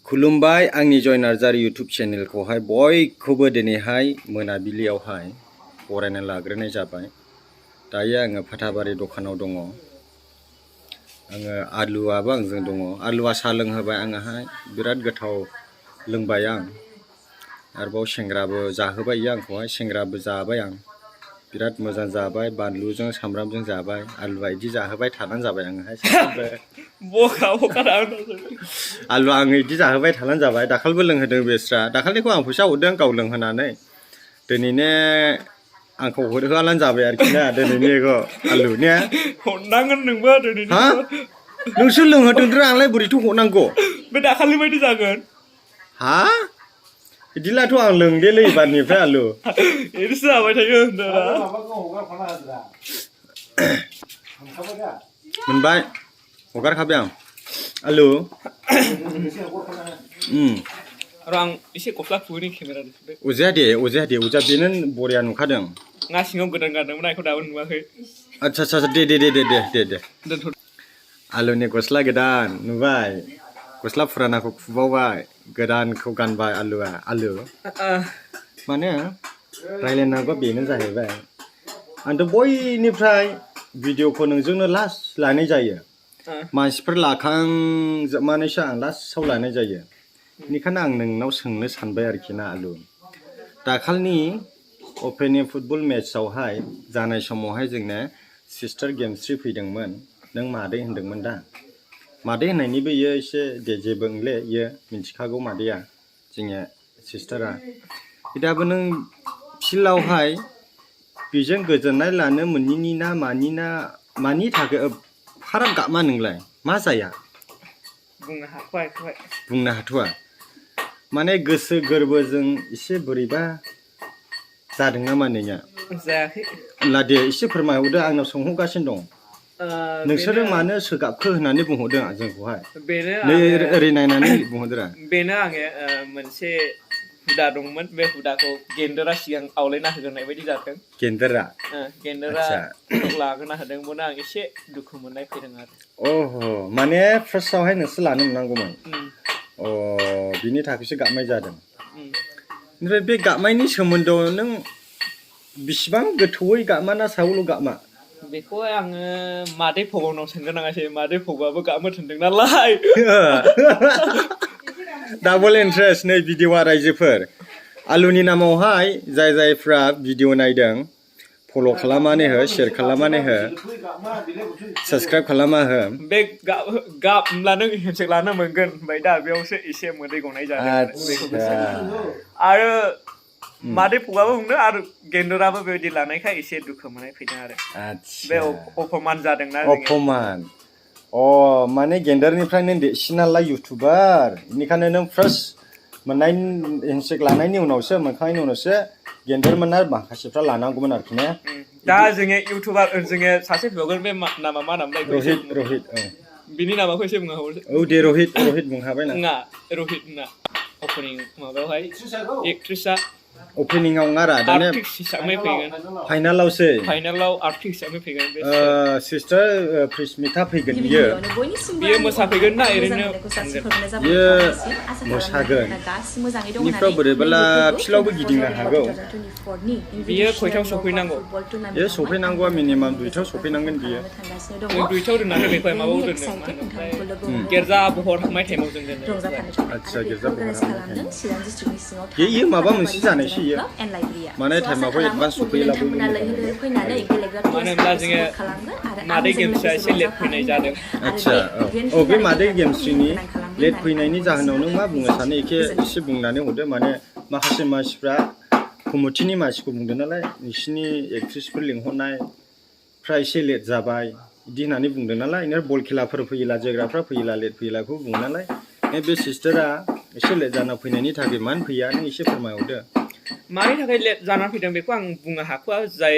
खुलुमबाय आंनि जय नार्जारि यूट्यूब चेनेलखौहाय बयखौबो दिनैहाय मोनाबिलियावहाय बरायना लाग्रोनाय जाबाय। दायो आङो फाथाबारि दखानाव दङ। आङो आलुआबो आंजों दङ। आलुआ साहा लोंहोबाय आङोहाय बिराद गोथाव लोंबाय आं। आरोबाव सेंग्राबो जाहोबाय आंखौहाय, सेंग्राबो जाबाय आं। बिराद मोजां जाबाय, बानलुजों सामब्रामजों जाबाय। आलुआ इदि जाहोबाय थानानै जाबाय आङोहाय आलु आङो इदि जाहोबाय थानानै जाबाय। दाखालिबो लोंहोदों बेस्रा। दाखालिखौ आं फैसा हरदों गाव लोंहोनानै। दिनैनो आंखौ हरहोआलानो जाबाय आरोखि ना दिनैनिखौ आलु ने। हरनांगोन नोंबो दिनैनि। हा? नोंसो लोंहोदोंद्रा आंलाय बोरैथो हरनांगौ? बे दाखालि बायदि जागोन। हा? बिदिब्लाथ' आं लोंदेलै एबारनिफ्राय आलु। इदिसो जाबाय थायो होनदोरा। मोनबाय हगारखाबाय आं आलु। र' आं एसे गस्ला खुबैनि केमेरा नुदों। अजाया दे बेनो बरिया नुखादों। ना सिङाव गोदान गानदोंमोन आं बेखौ दाबो नुवाखै। आच्छा दे। दोनथ'। आलुनि गस्ला गोदान नुबाय। गस्ला फुरानाखौ खुबावबाय, गोदानखौ गानबाय आलुआ। आलु माने रायलायनांगौ बेनो जाहैबाय। आंथ' बयनिफ्राय भिडिअखौ नोंजोंनो लास्ट लानाय जायो। मानसिफोर लाखांजोबनानैसो आं लास्टआव लानाय जायो। बेनिखायनो आं नोंनाव सोंनो सानबाय आरोखि ना आलु। दाखालिनि अपेनिं फुटबल मेट्चआवहाय जानाय समावहाय जोंना सिस्टार गेमस्रि फैदोंमोन। नों मादै होनदोंमोन दा? मादै होननायनिबो इयो एसे दे जेबो नंले इयो मिथिखागौ मादैया जोंनिया सिस्टारा। दाबो नों फिल्डआवहाय बेजों गोजोननाय लानो मोनैनि ना मानि थाखाय फाराग गाबमा नोंलाय? मा जाया? बुंनो हाथ'वा। माने गोसो गोरबोजों एसे बोरैबा जादों नामा नोंनिया? जायाखै। होनब्ला दे एसे फोरमायहरदो, आंनाव सोंहरगासिनो दं। नोंसोरो मानो सोगाबखो होननानै बुंहरदों जोंखौहाय? नै ओरै नायनानै बुंहरदोरा। बेनो आङो मोनसे हुदा दंमोन, बे हुदाखौ गेन्दोरा सिगां आवलायना होग्रोनाय बायदि जादों। गेन्दोरा लागोना होदोंमोन, आं एसे दुखु मोननाय फैदों आरो। अह, माने फार्स्टआवहाय नोंसोर लानो मोननांगौमोन। बिनि थाखायसो गाबनाय जादों। ओमफ्राय बे गाबनायनि सोमोन्दोआव नों बिसिबां गोथौयै गाबमा ना सायावल' गाबमा? बेखौहाय आङो मादै फग'नाव सोंग्रोनाङासै। मादै फग'आबो गाबनो थिनदों नालाय। डाबल इन्ट्रेस्ट नै भिडिअ'आ रायजोफोर। आलुनि नामावहाय जायफ्रा भिडिअ नायदों फल' खालामनानै हो, शेयार खालामनानै हो, साबस्क्राइब खालामना हो। बे गाब होनब्ला नों हेन्डसेक लानो मोनगोन होनबाय दा, बेयावसो एसे मोदै गनाय जादों आरो मादै फग'आबो बुंदों आरो गेन्दोराबो बेबायदि लानायखाय एसे दुखु मोननाय फैदों आरो। बे अपमान जादोंना जोङो। अपमान। माने गेन्दोरनिफ्राय नों देरसिन नालाय इउटुबार, बेनिखायनो नों फार्स्ट हेन्डसेक लानायनि उनावसो मोनखांनायनि उनावसो गेन्दोरमोना माखासेफ्रा लानांगौमोन आरोखि ने। दा जोङो इउटुबार जोङो सासे फैबावगोन, बे नामा मा नाम? रहित। बिनि नामाखौ एसे बुंना हर। औ दे रहित बुंखाबाय ना। रहित ना अपेनिं माबायावहाय एक्ट्रिसआ अपेनिंआव नङा रा, दाने फाइनालावसो। फाइनालाव आर्टिस्ट हिसाबै फैगोन। सिस्टार प्रिस्मिता फैगोन। बियो मोसाफैगोन ना ओरैनो? बियो मोसागोन। बेनिफ्राय बोरैबाला फिल्डआवबो गिदिंनो हागौ। बियो खयथायाव सफैनांगौ? बियो सफैनांगौआ मिनिमाम 2टायाव सफैनांगोन बियो। 2टायाव दोननानै बेखौहाय माबायाव दोनदों, मा होनोमोनलाय गिर्जा बहर हांनाय टाइमाव जों दोनदों। आच्छा, गिर्जा बहर हांनाय टाइमाव। इयो माबा मोनसे जानायसो इयो। माने टाइमावबो एडभान्स सफैयोब्लाबो मानो होनब्ला जोङो मादै गेमस्रिया एसे लेट फैनाय जादों। आच्छा, बे मादै गेमस्रिनि लेट फैनायनि जाहोनाव नों मा बुंनो सानो एसे बुंनानै हरदो। माने माखासे मानसिफ्रा कमिटिनि मानसिखौ बुंदों नालाय, नोंसिनि एक्ट्रिसफोर लिंहरनायफ्रा एसे लेट जाबाय बिदि होननानै बुंदों नालाय। बल खेलाफोर फैयोला, जोग्राफ्रा फैयोला लेट फैयोलाखौ बुङो नालाय। बे सिस्टारा एसे लेट जाना फैनायनि थाखाय मानो फैया नों एसे फोरमायहरदो। मानि थाखाय लेट जानानै फैदों बेखौ आं बुंनो हाख'वा। जाय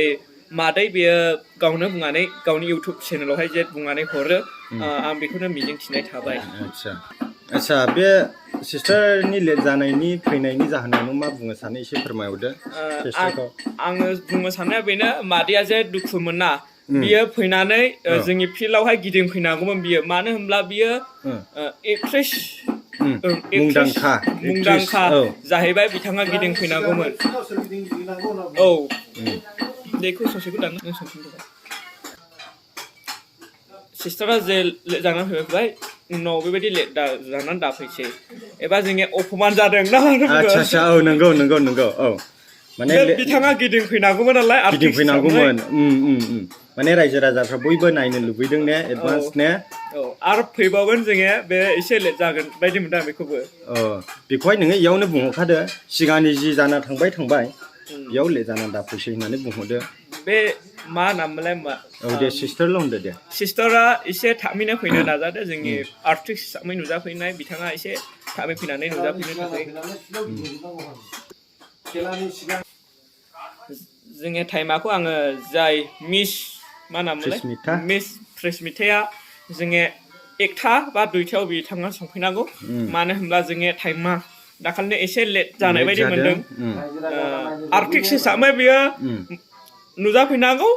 मादै बेयो गावनो बुंनानै गावनि इउटुब चेनेलावहाय जे बुंनानै हरो, आं बेखौनो मिजिंथिनाय थाबाय। आच्छा, बे सिस्टारनि लेट जानायनि फैनायनि जाहोनाव नों मा बुंनो सानो एसे फोरमायहरदो सिस्टारखौ। आङो बुंनो साननाया बेनो, मादैया जे दुखु मोना। बियो फैनानै जोंनि फिल्डआवहाय गिदिंफैनांगौमोन बियो। मानो होनब्ला बियो एक्ट्रेस मुंदांखा मुंदांखा औ जाहैबाय बिथाङा गिदिंफैनांगौमोन औ बेखौ ससेखौ दानना नों सोंफिनदो सिस्टारा जे लेट जानानै फैबाय उनाव बेबायदि लेट जानानै दाफैसै एबा जोंनि अपमान जादों ना मा होनो आच्छा औ नंगौ औ माने बिथाङा गिदिंफैनांगौमोन नालाय गिदिंफैनांगौमोन माने रायजो राजाफ्रा बयबो नायनो लुबैदों ने एडभान्स ने औ आरो फैबावगोन जोङो बे एसे लेट जागोन बायदि मोनदों आं बेखौबो बेखौहाय नोङो इयावनो बुंहरखादो सिगांनि जि जाना थांबाय बेयाव लेट जाना दाफैसै होननानै बुंहरदो बे मा नाममोनलाय मा औ दे सिस्टारल' होनदो दे सिस्टारा एसे थाबैनो फैनो नाजादो जोंनि आर्टिस्ट हिसाबै नुजाफैनाय बिथाङा एसे थाबै फैनानै नुजाफैनो थाखाय जोंनि टाइमाखौ आङो जाय मिस मा नाममोनलाय मिस प्रेसमिथाया जोङो 1टा बा 2टायाव बिथाङा संफैनांगौ मानो होनब्ला जोंनि टाइमा दाखालिनो एसे लेट जानाय बायदि मोनदों आर्टिस्ट हिसाबै बियो नुजाफैनांगौ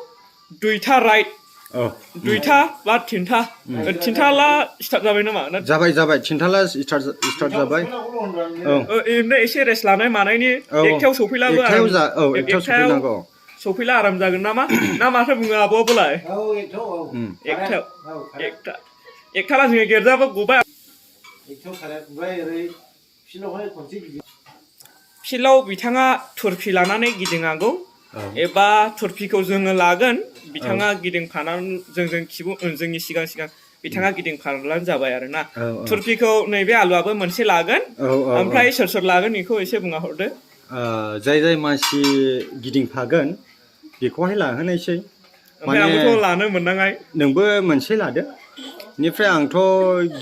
2टा राइट 2टा बा 3टा स्टार्ट जाबाय नामा जाबाय 3टा स्टार्ट जाबाय ओरैनो एसे रेस्ट लानाय मानायनि 1टायाव सफैलाबो सफैनांगौ सफैला आराम जागोन नामा ना माथो बुङो आब'आबोलाय 1टा जोङो गेरजाबो गबाय फिल्डआव बिथाङा थुरफि लानानै गिदिंनांगौ एबा थुरफिखौ जोङो लागोन बिथाङा गिदिंफानानै जोंनि सिगां बिथाङा गिदिंफाब्लानो जाबाय आरोना थुरफिखौ नैबे आलुआबो मोनसे लागोन ओमफ्राय सोर लागोन बेखौ एसे बुंना हरदो जाय मानसि गिदिंफागोन बेखौहाय लाहोनायसै ओमफ्राय आंबोथ' लानो मोननाङाय नोंबो मोनसे लादो बेनिफ्राय आंथ'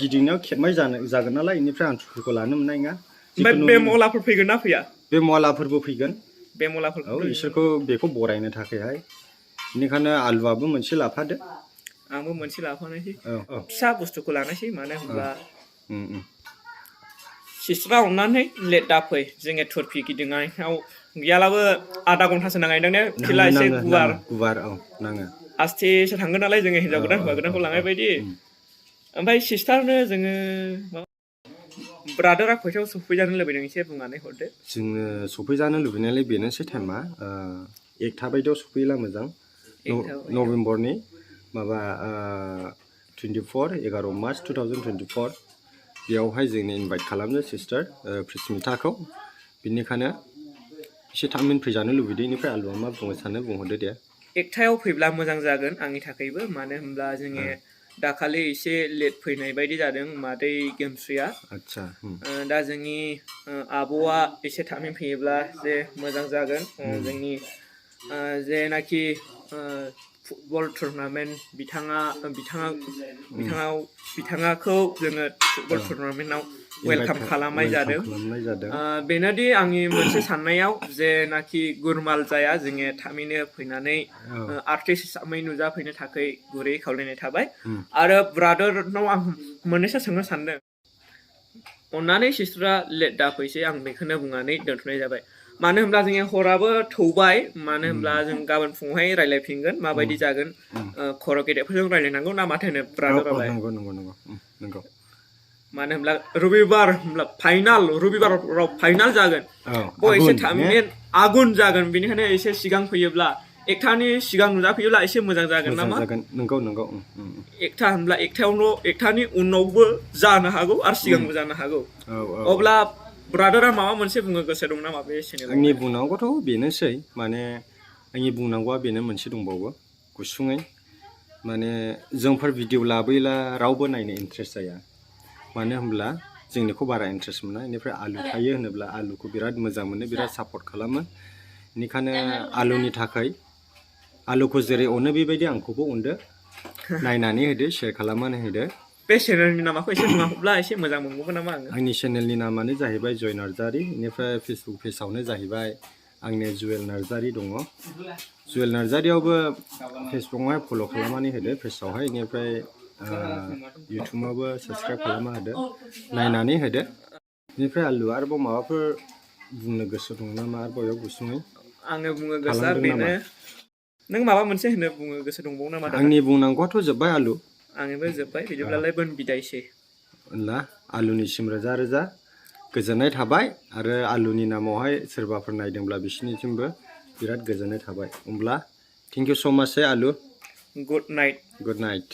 गिदिंनायाव खेबनाय जागोन नालाय बेनिफ्राय आं थुरफिखौ लानो मोननाय नङा ओमफ्राय बे मलाफोर फैगोन ना फैया बे मलाफोरबो फैगोन बे मलाफोरखौ बिसोरखौ बेखौ बरायनो थाखायहाय बेनिखायनो आलुआबो मोनसे लाफादो आंबो मोनसे लाफानोसै फिसा बुस्थुखौ लानोसै मानो होनब्ला सिस्टारा अननानै लेट दाफै जोङो थुरफि गिदिंनायाव गैयालाबो आधा घन्टासो नांनायदां ने फिल्डआ एसे गुवार नाङो आस्तेसो थांगोन नालाय जोङो हिनजाव गोदान हौवा गोदानखौ लांनाय बायदि ओमफ्राय सिस्टारनो जोङो ब्रादारा खयथायाव सफैजानो लुबैदों एसे बुंनानै हरदो जोङो सफैजानो लुबैनायालाय बेनोसै टाइमा 1टा बायदियाव सफैयोला मोजां नभेम्बरनि माबा 11 मार्च 2024 बेयावहाय जोंनो इनभाइट खालामदो सिस्टार प्रिस्मिताखौ बेनिखायनो एसे थाबैनो फैजानो लुबैदों बेनिफ्राय आलुआ मा बुंनो सानो बुंहरदो दे 1टायाव फैब्ला मोजां जागोन आंनि थाखायबो मानो होनब्ला जोङो दाखालि एसे लेट फैनाय बायदि जादों मादै गेमस्रिया दा जोंनि आब'आ एसे थाबैनो फैयोब्ला जे मोजां जागोन जोंनि जेनाखि फुटबल टुर्नामेन्ट बिथाङाखौ जोङो फुटबल टुर्नामेन्टआव वेलकाम खालामनाय जादों बेनोदि आंनि मोनसे साननायाव जेनाखि गुरमाल जाया जोङो थाबैनो फैनानै आर्टिस्ट हिसाबै नुजाफैनो थाखाय गुरै खावलायनाय थाबाय आरो ब्रादारनाव आं मोननैसो सोंनो सानदों अननानै सिस्टारा लेट दाफैसै आं बेखौनो बुंनानै दोनथ'नाय जाबाय मानो होनब्ला जोङो हराबो थौबाय मानो होनब्ला जों गाबोन फुङावहाय रायलायफिनगोन माबायदि जागोन खर' गेदेरफोरजों रायलायनांगौ ना माथो होनो ब्रादारालाय नंगौ मानो होनब्ला रबिबाराव फाइनाल जागोन एसे थाबैनो आगुन जागोन बेनिखायनो एसे सिगां फैयोब्ला 1टानि सिगां नुजाफैयोब्ला एसे मोजां जागोन नामा नंगौ 1टा होनब्ला 1टानि उनावबो जानो हागौ आरो सिगांबो जानो हागौ अब्ला ब्रादारा माबा मोनसे बुंनो गोसो दं नामा बे चेनेलाव आंनि बुंनांगौथ' बेनोसै माने आंनि बुंनांगौआ बेनो मोनसे दंबावो गुसुङै माने जोंफोर भिडिअ लाबोयोला रावबो नायनो इन्ट्रेस्ट जाया मानो होनब्ला जोंनिखौ बारा इन्ट्रेस्ट मोना बेनिफ्राय आलु थायो होनोब्ला आलुखौ बिराद मोजां मोनो बिराद सापर्ट खालामो बेनिखायनो आलुनि थाखाय आलुखौ जेरै अनो बेबायदि आंखौबो अनदो नायनानै होदो शेयार खालामनानै होदो बे चेनेलनि नामाखौ एसे बुंहरब्ला एसे मोजां मोनगौमोन नामा आंनि चेनेलनि नामानो जाहैबाय जय नार्जारि बेनिफ्राय फेसबुक पेजआवनो जाहैबाय आंनि जुवेल नार्जारि दङ जुवेल नार्जारियावबो फेसबुकआवहाय फल' खालामनानै होदो पेजआवहाय बेनिफ्राय इउटुबावबो साबसक्राइब खालामना होदो नायनानै होदो बेनिफ्राय आलुआ आरोबाव माबाफोर बुंनो गोसो दं नामा आरोबाव बेयाव गुसुङै आङो बुंनो गोसोआ बेनो नों माबा मोनसे होनो बुंनो गोसो दंबावो नामा आंनि बुंनांगौआथ' जोब्बाय आलु आंनिबो जोब्बाय बिदिब्लालाय बिदायसै होनला आलुनिसिम रोजा रोजा गोजोननाय थाबाय आरो आलुनि नामावहाय सोरबाफोर नायदोंब्ला बिसिनिसिमबो बिराद गोजोननाय थाबाय होमब्ला थेंक इउ सो माच आलु गुड नाइट गुड नाइट